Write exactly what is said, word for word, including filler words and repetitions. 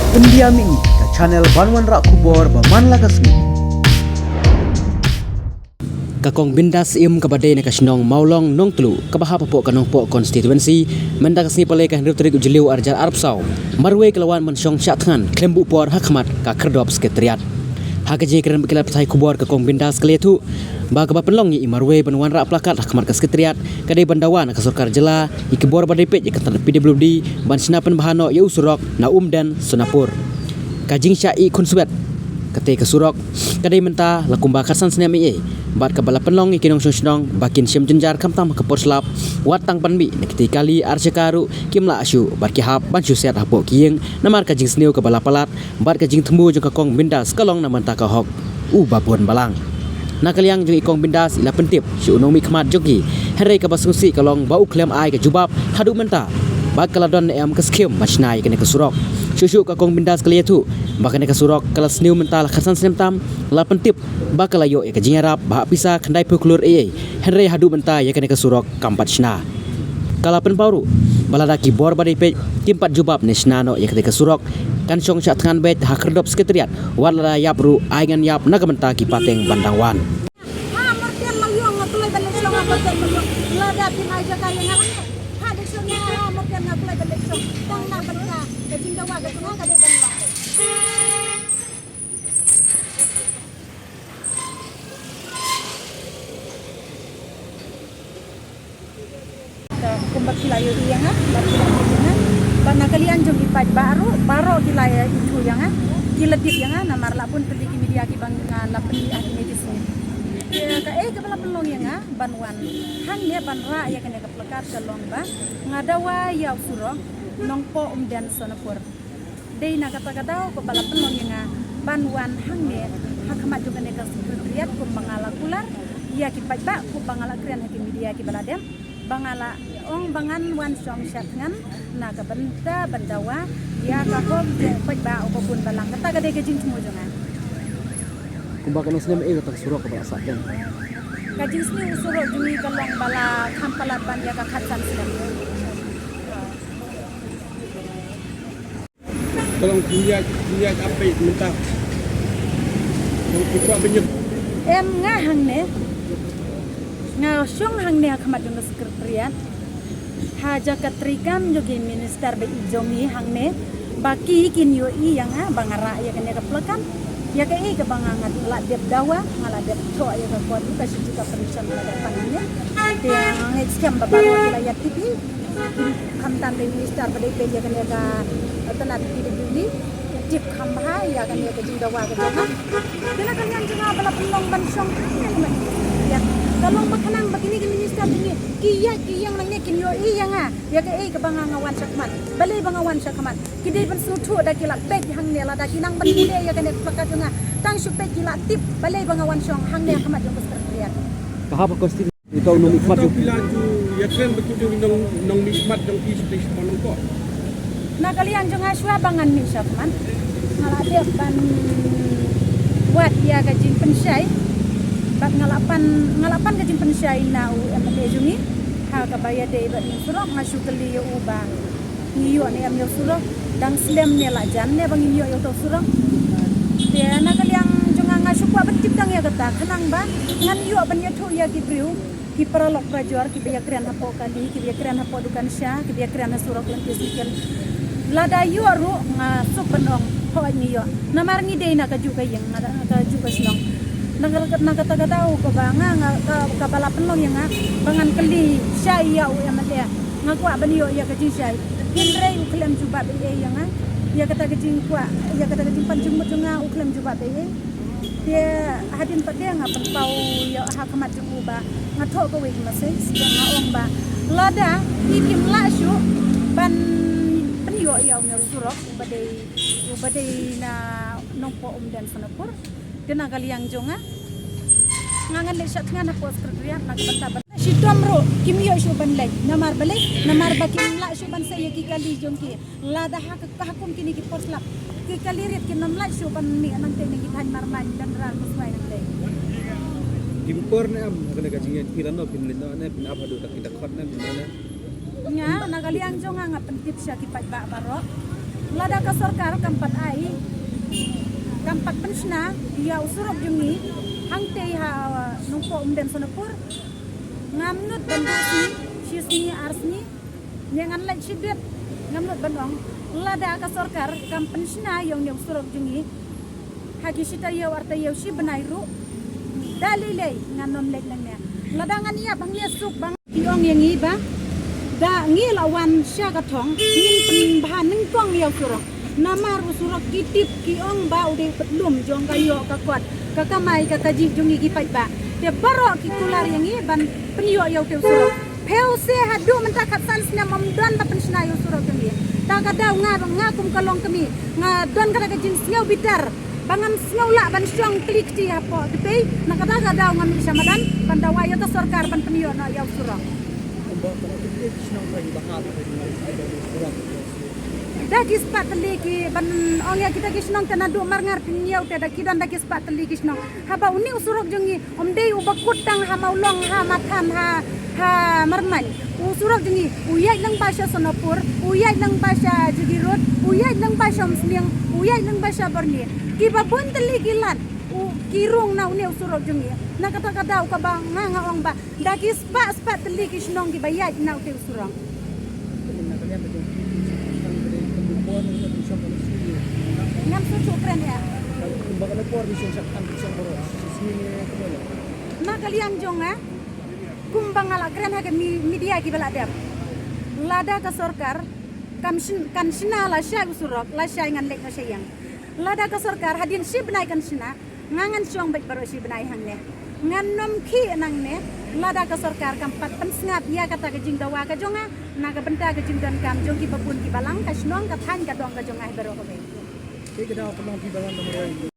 Pyndiah ïa ka channel ban wanrah khubor ba man la ka sngi. Ka Kong Bindas Im kaba dei na ka shnong Mawlong Nongtluh kaba hap hapoh ka Nongpoh constituency, mynta ka sngi Palei ka hynriew tarik u Jylliew arhajar arphew saw marwei ka la wan ban shong shah thngan khlem buh por ha khmat ka khyrdop Secretariat. Ha ka jingkren bad ki lad pathai khubor, ka Kong Bindas ka la ïathuh ba kaba pynlong ïa i marwei ban wanrah placard ha khmat ka Secretariat ka dei ban dawa na ka sorkar jylla ïa ki bor ba dei peit ïa ka tnad P W D ban shna pynbha noh ïa u surok na Umden Sonapur. Ka jingshah ïeh khunswet kata ka surok ka dei mynta la kumba khatsan snem ei ei bad kaba la pynlong ïa ki nongshong shnong ba kin shem jynjar khamtam ha ka por slap, wat tang ban mih na kitei ki kali ar shaka ruh kim lah shuh bad ki hap ban shu set hapoh ki ïing namar ka jingsniew kaba la palat bad ka jingthmu jong ka Kong Bindas ka long na bynta ka hok u babun balang. Na ka liang jong i Kong Bindas i la pyntip sha u nongmihkhmat jong ki, hynrei kaba sngewsih ka long ba u khlem ai ka jubab haduh mynta bad ka la don ne em ka skhim ban shna ïa kane ka surok. Shuh shuh ka Kong Bindas ka la ïathuh ba kane ka surok ka la sniew mynta la khatsan snem tam, la pyntip ba ka la ïoh ïa ka jingïarap ba hap pisa khyndaiphew klur ei ei, hynrei haduh mynta ïa kane ka surok kam pat shna. Ka la pynpaw ruh ba lada ki bor ba dei peit kim pat jubab ne shna noh ïa kata ka surok, kan shong shah thngan beit ha khyrdop Secretariat, wat lada ïap ruh ai ngan ïap na ka bynta ki pateng ban dang wan. Ha Martin Mawlong nga kloi ban leit shong, ha Martin Mawlong. Lada phi ai jaka ïa nga hangne, ha dei shong ïa ha Martin nga kloi ban leit shong. Tang na bynta ka jingdawa ka jong nga ka dei ban long. Ka kumba ki la ïohi ïa nga, ba ki la ïohi ïa nga. Bad na ka liang jong ki paidbah ruh, baroh ki la ïohi ïa nga. Ki la tip ïa nga, namar la bun tylli ki media kiba nga la pynmih ha kine ki sngi. Ïa kaei kaba la pynlong ïa nga ban wan hangne ban rah ïa kane ka placard ka long ba nga dawa ïa u surok Nongpoh Umden Sonapur. Dei na kata ka daw kaba la pynlong ïa nga ban wan hangne ha khmat jong kane ka Secretariat kumba nga la kular ïa ki paidbah, kumba nga la kren ha ki media kiba la dep, ba nga la ong ba ngan wan shong shah thngan na ka bynta ban dawa ïa ka hok jong u paidbah u babun balang. Kata ka dei ka jingthmu jong nga. Kumba katno snem ei kata ka surok kaba la sah kem? Ka jingsniew u surok jong ngi ka long ba la kham palat ban ïa ka khatsan snem. Tolong pynïaid, pynïaid update mynta. Tolong pynïaid update. Em, nga hangne. Nga shong hangne ha khmat jong ka Secretariat. Ha jaka treikam jong ki minister ba ïeit jong ngi hangne. Ba ki kin ïohi ïa nga ba nga rah ïa kane ka placard. Ïa kaei kaba nga, nga la dep dawa, nga la dep thoh ïa ka court, ka shisha ka permission ka la dep pan hangne. Te nga ngeit skhem ba baroh ki la ïa tip hi. Khamtam dei minister ba dei peit ïa kane ka tnat P W D, tip kham bha ïa kane ka jingdawa ka jong nga. Te na ka liang jong nga ba la pynlong ban shong hangne. Ïa ka long ba khnang ba kine ki minister kine ki ïaid ki ïeng nangne kin ïohi ïa nga ïa kaei kaba nga, nga wan shakhmat. Balei ba nga wan shakhmat? Ki dei ban sngewthuh da ki la peit hangne, lada ki nang ban pule ïa kane ka placard jong nga, tang shu peit ki la tip balei ba nga wan shong hangne ha khmat jong ka Secretariat. Ka hap ha constituency. Ito nongmihkhmat jong phi la ju ïakren bad ki jong nong, nongmihkhmat jong phi sha sha Nongpoh. Na ka liang jong nga shuwa ba ngan mih shakhmat, nga la dep ban wad ïa ka jingpynshai bad nga la pan, nga la pan ka jingpynshai na u M L A jong ngi ha kaba ïadei bad ïa u surok. Nga shu kylli ïa u ba ngi ïoh ne em ïa u surok, dang slem ne la jan ne ba ngin ïoh ïa uta u surok. Te na ka liang jong nga nga shu kwah ban tip tang ïa kata khnang ba ngan ïoh ban ïathuh ïa ki briew, ki paralok parajor kiba ïakren hapoh kali, kiba ïakren hapoh dukan sha, kiba ïakren ha surok lynti sniken. Lada ïoh ruh nga suk ban ong hooid ngi ïoh. Namar ngi dei na kajuh ka ïing, na kajuh ka shnong. Na ka, na kata ka daw kaba nga, nga ka, kaba la pynlong ïa nga ba ngan kylli sha ïa u M L A. Nga kwah ban ïoh ïa ka jingshai, hynrei u khlem jubab ei ei ïa nga. Ïa kata ka jingkwah, ïa kata ka jingpan jingmut jong nga u khlem jubab ei ei. Te hadien pat de nga pynpaw ïa ha khmat jong u ba nga thoh kawei ka message ba nga ong ba lada ngi kim lah shuh ban pynïoh ïa u surok uba dei, uba dei na Nongpoh Umden Sonapur. Te na ka liang jong nga, nga ngan leit shah thngan hapoh Secretariat na ka bynta ba shitom ruh kim ïoh shuh ban leit. Namar balei? Namar ba kim lah shuh ban sei ïa ki kali jong ki. Lada ha ka, ha kum kine ki por slap, ki kali rit kin ym lah shuh ban mih nangtei na ki thaiñ Marmain, Dendrar, Khuslai nangtei. Kim por ne em ha kane ka jingïaid ki, lano phin leit noh ne phin ap haduh da ki dkhot ne phin noh ne? Nga na ka liang jong nga nga pyntip sha ki paidbah baroh. Lada ka sorkar kam pat ai, kam pat pynshna ïa u surok jong ngi hangtei ha Nongpoh Umden Sonapur, ngam nud ban duh sngi, shi sngi ar sngi, ne ngan leit shibit, ngam nud ban ong. Lada ka sorkar kam pynshna ïa une u surok jong ngi ha ki shi taïew ar taïew shi bnai ruh, da lei lei ngan ym leit nangne. Lada ngan ïap hangne suk ba ngi, ki ong ïa ngi ba da ngi la wan sha ka thong, ngin pynbha nyngkong ïa u surok. Namar u surok ki tip, ki ong ba u dei u pyllum jong ka ïoh ka kot, ka kamai ka kajih jong ngi ki paidbah. Te baroh ki kular ïa ngi ban pynïoh ïa ute u surok. Phi u se haduh mynta khatsan snem ym don ba pynshna ïa u surok jong ngi. Ta ka daw nga, nga kum ka longkmie nga don kata ka jingsngew bitar ba ngam sngew lah ban shong kli kti hapoh Dipei. Na kata ka daw nga mih sha madan ban dawa ïa ka sorkar ban pynïoh noh ïa u surok. Kumba ka la kit ki shnong ka hi ba hap ka hi ba surok. Da ki spah tylli ki ban ong ïa kita ki shnong, te naduh Marngar Pynïaw te da ki don da ki spah tylli ki shnong. Haba une u surok jong ngi ym dei uba kut tang ha Mawlong, ha Mathan, ha, ha Marmain. U surok jong ngi u ïaid lyngba sha Sonapur, u ïaid lyngba sha Jogirot, u ïaid lyngba sha Umsning, u ïaid lyngba sha Borne. Kiba bun tylli ki lad u ki rung na une u surok jong ngi. Na kata ka daw kaba nga, nga ong ba da ki spah spah tylli ki shnong kiba ïaid na ute u surok. Ngam sngewthuh kren ïa. Na ka liang jong nga, kumba nga la kren ha ka mi-, media kiba la dep, lada ka sorkar kam shin-, kan shna lashai u surok, lashai ngan leit noh sha ïing. Lada ka sorkar hadien shi bnai kan shna, nga ngan shong beit baroh shi bnai hangne. Ngan ym khie nangne lada ka sorkar kam pat pynsngap ïa kata ka jingdawa ka jong nga na ka bynta ka jingdonkam jong kiba bun kiba lang, ka shnong, ka thaiñ, ka dong ka jong nga hi baroh kawei.